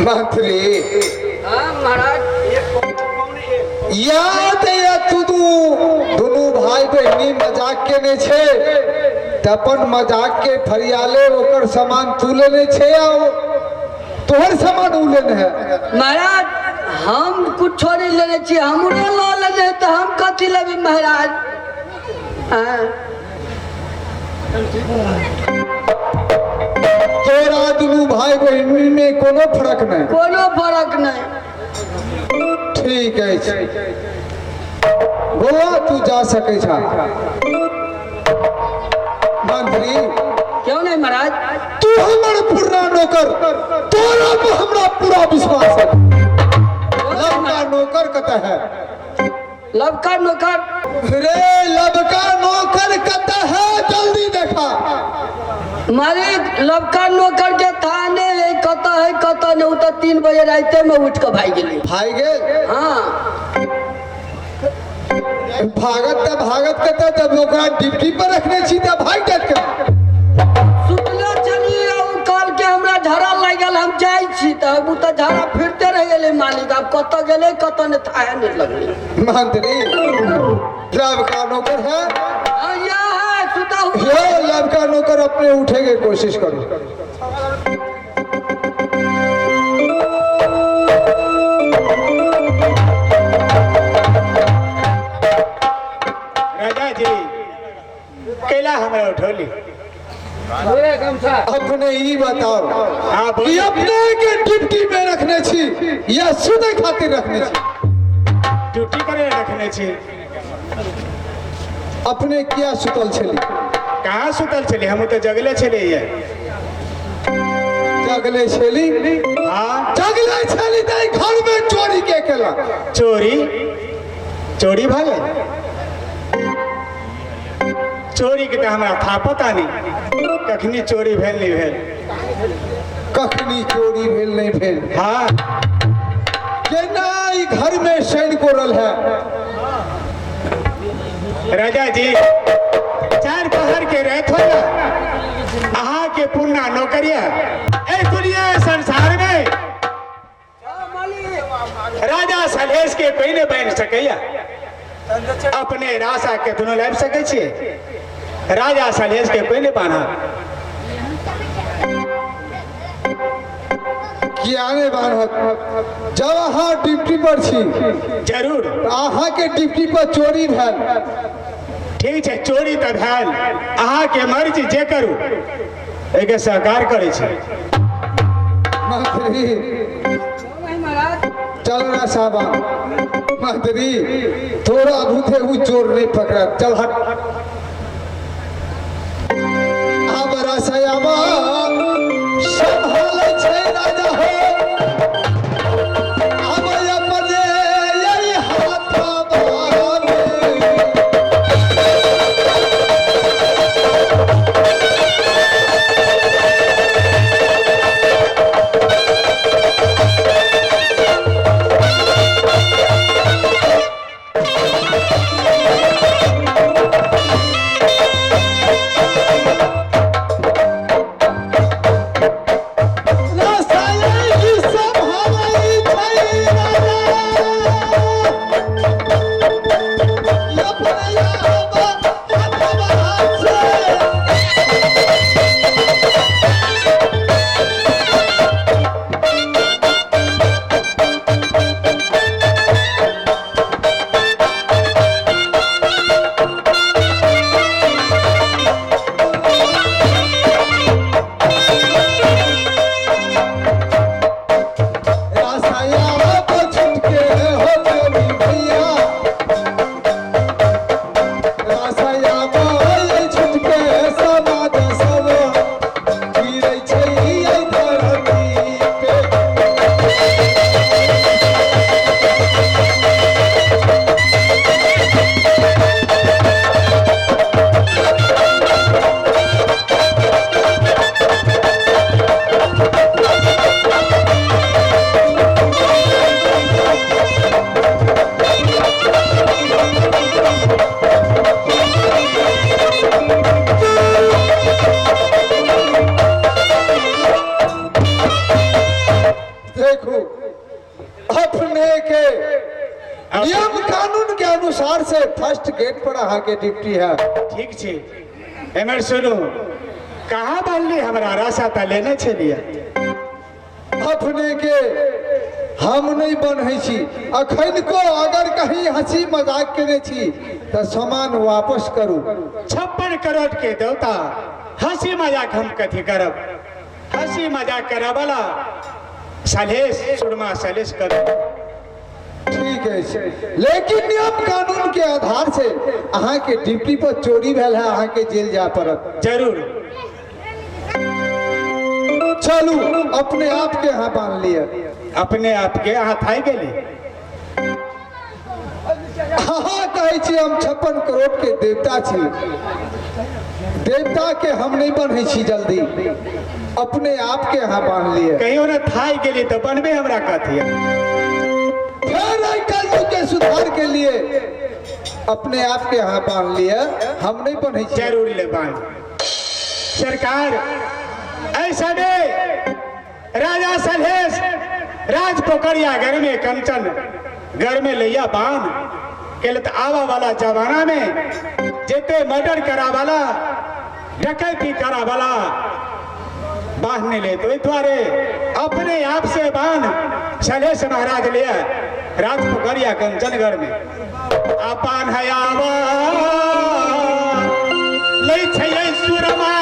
मंत्री। हाँ महाराज। याद या तू दुनू भाई बहिनी मजाक केने छै तऽ अपन मजाक के फरियाले ओकर सामान तू लेने छै या तोहर सामान उ लेने है? महाराज हम कुछो नहीं लेने छी, हमरो लऽ लेने तऽ हम कथी लेबै महाराज? हाँ। तोरा दुनू भाई बहिनी में कोनो फर्क नहीं? कोनो फर्क नहीं। ठीक अछि बौआ, तू जा सकै छा। मंत्री। क्यों नहीं महाराज? तू हमर पुरना नौकर, तोरा पर हमरा पूरा विश्वास है। लबका नौकर कतऽ है? लबका नौकर? रे लबका नौकर कतऽ है, जल्दी देखा। मालिक, लबका नौकर के थाने है कतऽ है कतऽ नहीं, उ तऽ 3 बजे राते में उठ के भागि गेलै। भागि गेल? हाँ। भागत तऽ भागत कतऽ, जब ओकरा ड्यूटी पर रखने छी तऽ भागि जायत केना? सुतले छलियै, ओ कहलकै हमरा झाड़ा लागि गेल, हम जाइ छी, तऽ ओ तऽ झाड़ा फिरते रहि गेलै मालिक। आब कतऽ गेलै कतऽ नहि थाहे नहि लगलै। मंत्री, लबका नौकर है? हाँ, यह है सुता हुआ। ये लबका नौकर अपने उठे के कोशिश करो। राजा जी, कैला हमरा उठौली? अपने ई बताओ। हाँ। कि बोल। अपने के ड्यूटी में रखने छी या सुतै खातिर रखने छी? ड्यूटी करे रखने छी। अपने किया सुतल छली? कहाँ सुतल छली, हम तऽ जगले छलियै। जगले छली? हाँ। जगले छली तऽ ई घर में चोरी के केलक? चोरी? चोरी भले चोरी के तऽ हमरा था पता नहीं कखनी चोरी भेल नहीं भेल। कखनी चोरी भेल नहीं भेल? हाँ। केना ई घर में सैन कोरल है? राजा जी, चार पहर के रहत हो ना, अहाँ के पुरना नौकरिया ए दुनिया संसार में राजा सलहेश के कोई नहीं बन सकैया। अपने रासा के दुनू लाबि सकै छियै, राजा सलहेश के कोई नहीं बान्हा। किया नहीं बान्हत? जब अहाँ ड्यूटी पर छी। जरूर। तऽ अहाँ के ड्यूटी पर चोरी भेल। ठीक छै, चोरी तऽ भेल, अहाँके मर्जी जे करू, एहिके सहकार करै छी। मंत्री। महाराज। चल ना साहबा। मंत्री, थोड़ा भूते उ चोर नहीं पकड़ा, चल हट। अब रसयामा संभाल छै राजा हो, अब अपने यही हाथवा में। नियम कानून के अनुसार से फर्स्ट गेट पर अहाँ के ड्यूटी है। ठीक छै। एमर सुनू, कहाँ बान्हली हमरा? राशा तऽ लेने छलियै। अपने के हम नहीं बन्है छी। अखन को अगर कहीं हंसी मजाक केने छी तऽ सामान वापस करू। 56 करोड़ के देवता, हंसी मजाक हम कथी करब? हंसी मजाक करऽ वाला सलेश सुरमा सलेश करू। ठीक अछि, लेकिन नियम कानून के आधार से अहाँ के ड्यूटी पर चोरी भेल है, अहाँ के जेल जाय पड़त। जरूर। चलू, अपने आप के अहाँ बांध लिअ। अपने आप के अहाँ थाइ गेली। अहाँ कहै छी हम 56 करोड़ के देवता छी, देवता के हम नहीं बन्है छी जल्दी, अपने आप के अहाँ बांध लिअ। कहियो ने थाइ गेली तऽ बनबे हमरा कथी? फिर एहि कलयुग के सुधार के लिए अपने आप के अहाँ बांध लिअ, हम नहीं बन्है छी। जरूर ले बांध। सरकार, ऐसा ने राजा सलहेश राज पोखरिया घर में कंचन घर में लैया बांध के लिए आवा वाला जमाना में जेते मर्डर करा वाला, डकैती करा वाला बांध नहीं ले, तो द्वारे अपने आप से बांध सलहेश महाराज लिया राज पोखरिया कंचनगढ़ में अपन हयावा लै छै सुरमा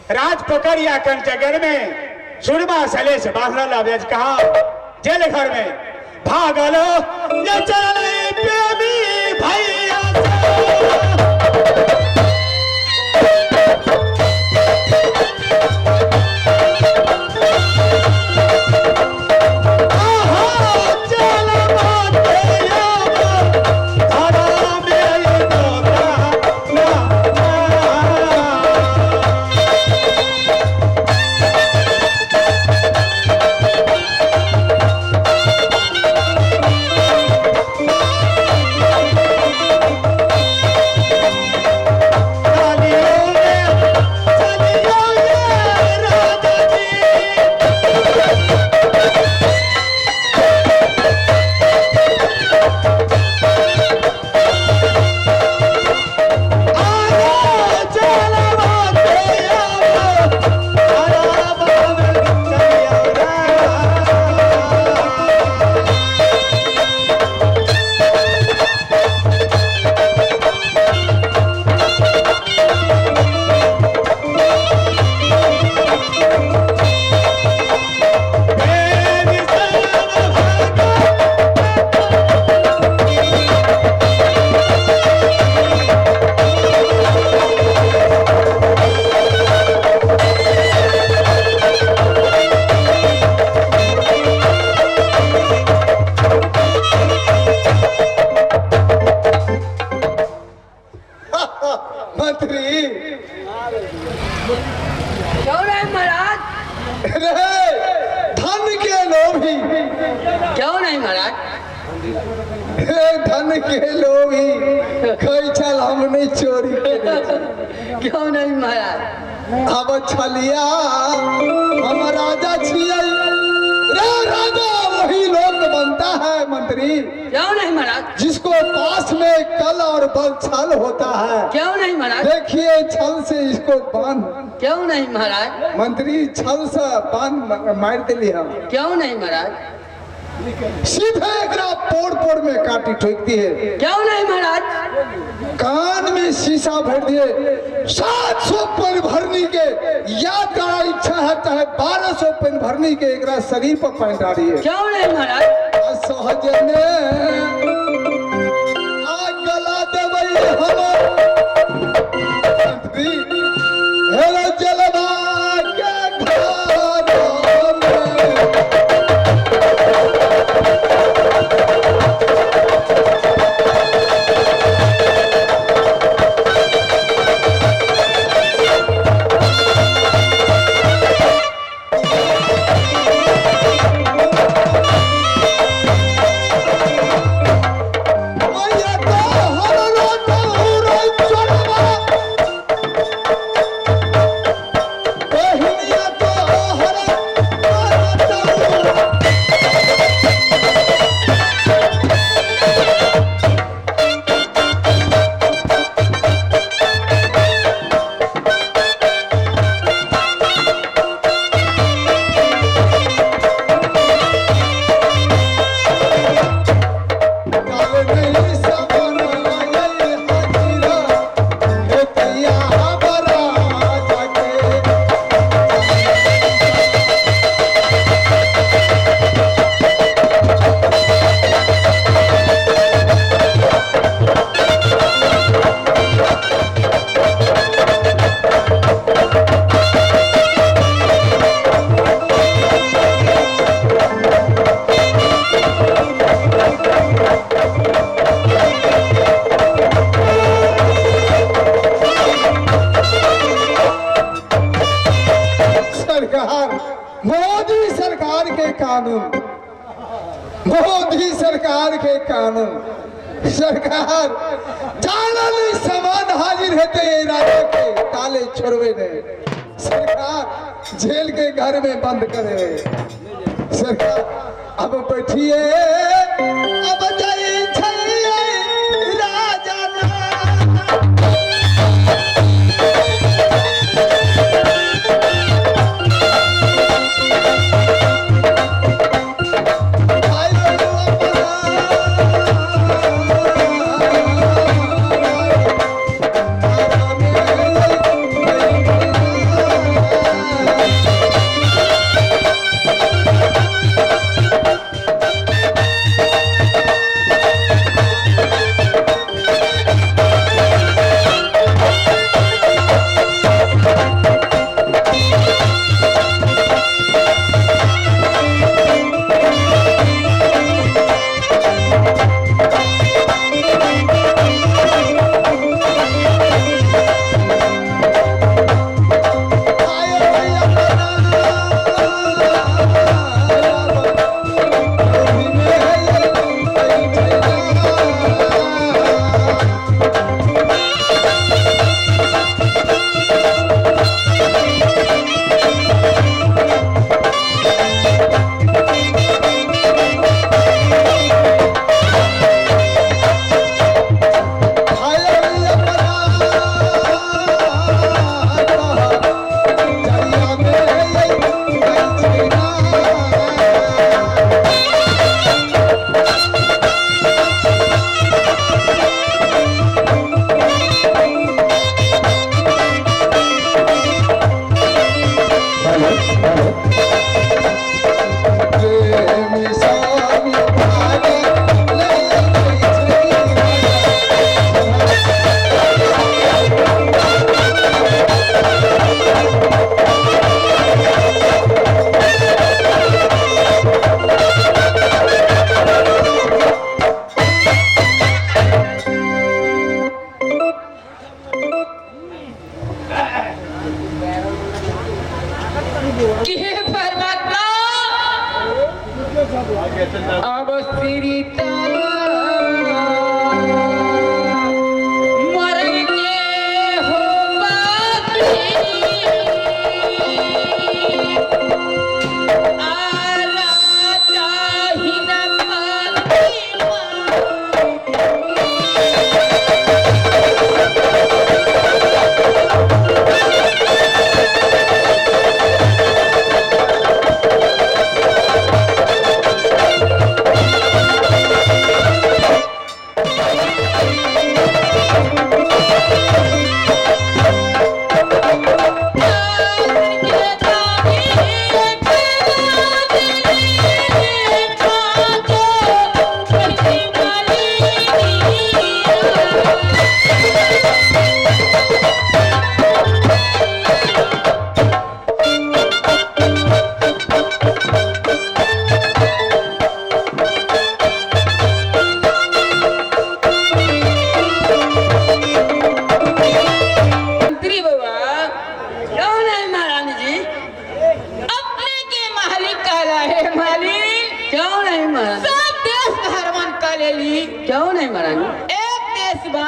राज पोखरिया कंचगर में सुरमा सलेश बांधल अबेज कहा जेल घर में भागल ये चल प्रेमी भैया। धन के लोभी कहै छल हम नहीं चोरी केने छी। क्यों नहीं महाराज? अब छलिया हम राजा छियै रे, राजा वही लोग बनता है मंत्री। क्यों नहीं महाराज? जिसको पास में कल और बल छल होता है। क्यों नहीं महाराज? देखिए छल से इसको बांध। क्यों नहीं महाराज? मंत्री छल से बांध मार दिली हम। क्यों नहीं महाराज? सीधे एकरा पोड़ पोड़ में काटी ठोक दिए। क्यों नहीं महाराज? कान में शीशा भर दिए। 700 पेन भरनी के या तारा इच्छा है चाहे 1200 पेन भरनी के एकरा शरीर पर पेन डालिए। क्यों नहीं महाराज? सहज में आ गला देबै हम मंत्री हेलो जलवा के घर में। मैया तो हर रोज उड़ै चोरवा। बहिनिया तो हर रोज उड़ै। काल नहीं सवन आये हाजिरा, हे तैया बरा जाके। सरकार मोदी सरकार के कानून, मोदी सरकार के कानून। सरकार जाना नहीं सामान हाजिर हेते ये राजा के ताले छोड़वे नहीं। सरकार जेल के घर में बंद करे। सरकार अब बैठिए अब जाई छइए राजा ना।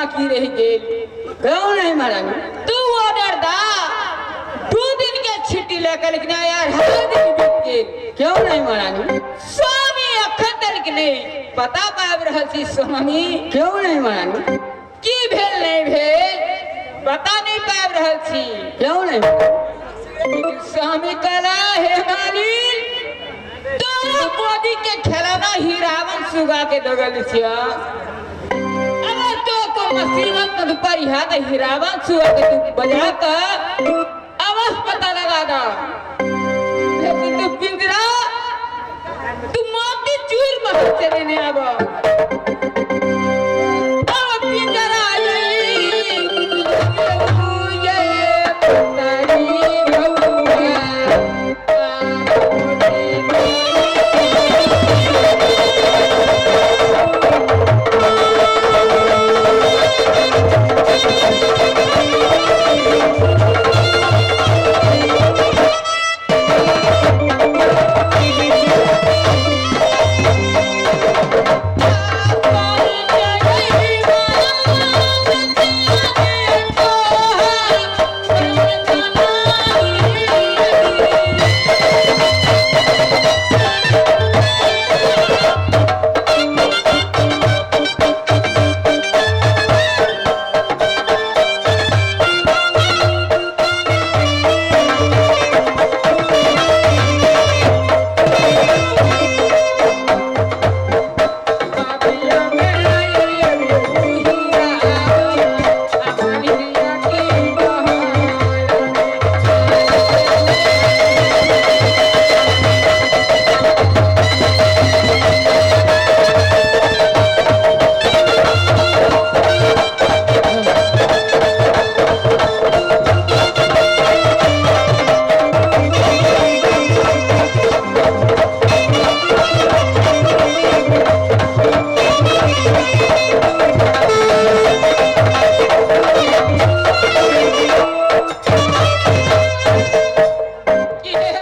बाकी रहि गेल। क्यों नहीं महारानी? तू ऑर्डर दा, 2 दिन के छुट्टी लेकर, लेकिन यार हर दिन बीत गेल। क्यों नहीं महारानी? स्वामी अखन तक नहीं पता पाबि रहल छी स्वामी। क्यों नहीं महारानी? की भेल नहीं भेल पता नहीं पाबि रहल छी। क्यों नहीं? लेकिन स्वामी कहला, हे मालिक, तोरा गोदी के खेलौना ही रावण सुगा के दगल छिया। अगर तो को मुसीबत में पड़ी है तो ही रावण सुगा के तू बजा कर अवश्य पता लगा दा। लेकिन तू पिंजरा तू मोती चूर महल से लेने आब। अब पिंजरा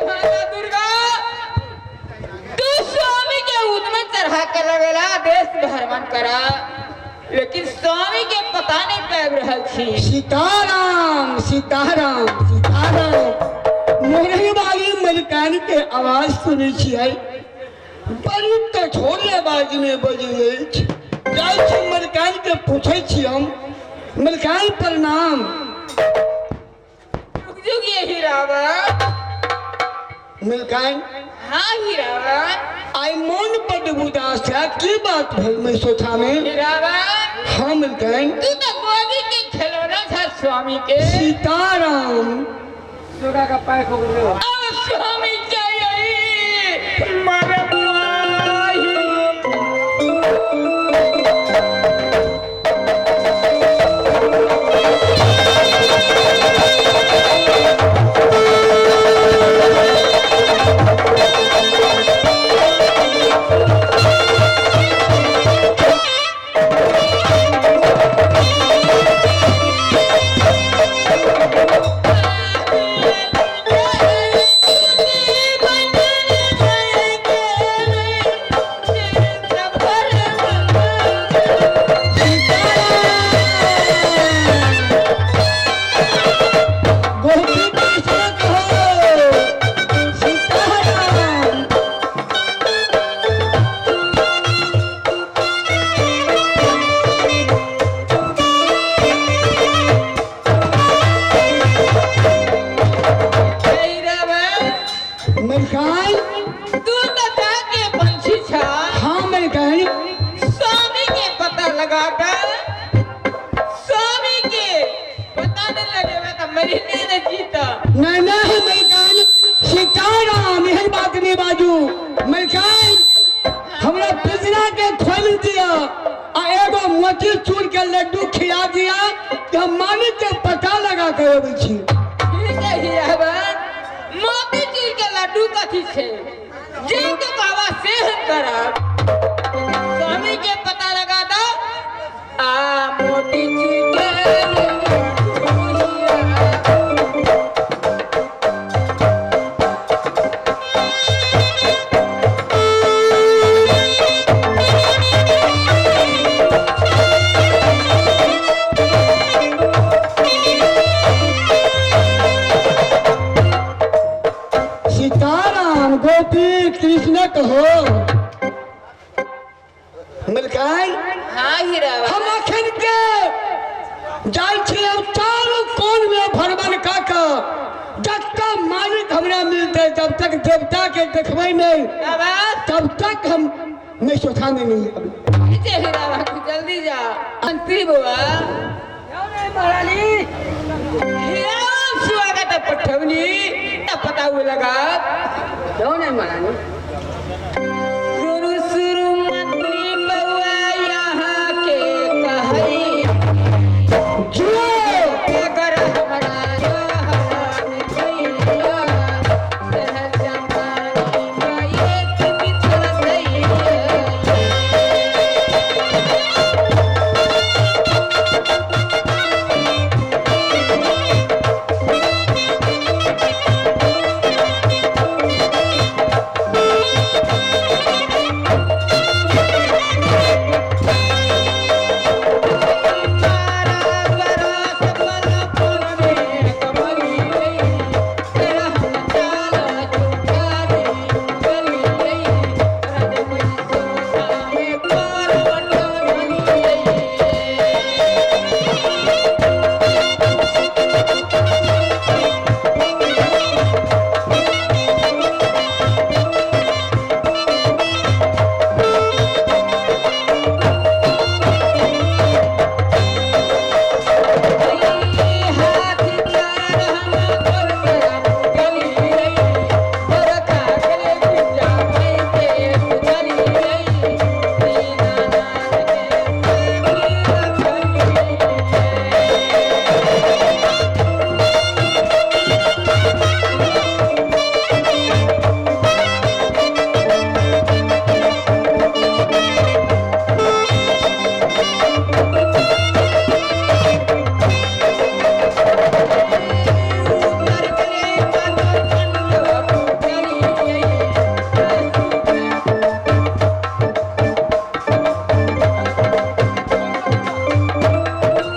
माता दुर्गा, तू स्वामी के ऊद में चढ़ा के लगेला देश भ्रमण करा, लेकिन स्वामी के पता नहीं पाबि रहल छी। सीताराम सीताराम सीताराम। मोरही बागी मलिकान के आवाज सुनै छियै, बड़ी कठोर आवाज में बजै अछि। जाइ छी मलिकान के पूछै छी हम, मलिकान प्रणाम। जुग जुग ये ही रावण। मलिकान। हाँ ही रावण। आई मन बड उदास है, की बात भेल मैं सोचा में? ही रावण। हाँ मलिकान। तू तो गोदी के खिलौना था स्वामी के। सीताराम। अब स्वामी चाहिए मरे माही। गोपी कृष्ण कहो सीताराम। मलिकान। तू तो जाके पंछी छा। हाँ मलिकान। स्वामी के पता लगाकर, स्वामी के पता नहीं लगेगा तो मरी नहीं न जीता। नहीं नहीं मलिकान, सीताराम, एहन बात नहीं बाजू मलिकान। हमरा पिंजरा के खोल दिया आ एगो मोती चूर के लड्डू खिला दिया कि हम मालिक के पता लगा कर अबै छी। ठीक है हीरावन, मोती चूर के लड्डू कथी छे, जे तो बाबा से हम करब। स्वामी के पता लगा दो आ मोती चूर के लड्डू हीरा। कहो मलकान। हाँ हीरावा। हम अखन के जाइ छी अब चारू कोन में भरवन काका, जब मालिक हमरा मिलते जब तक देवता के देखबै नहीं बाबा तब तक हम नहीं सोचा में नहीं आबी। नीचे हीरावा, तू जल्दी जा। अंती बुआ हीरावा स्वागत है पठवनी ना पता हुए लगा क्यों नहीं महारानी?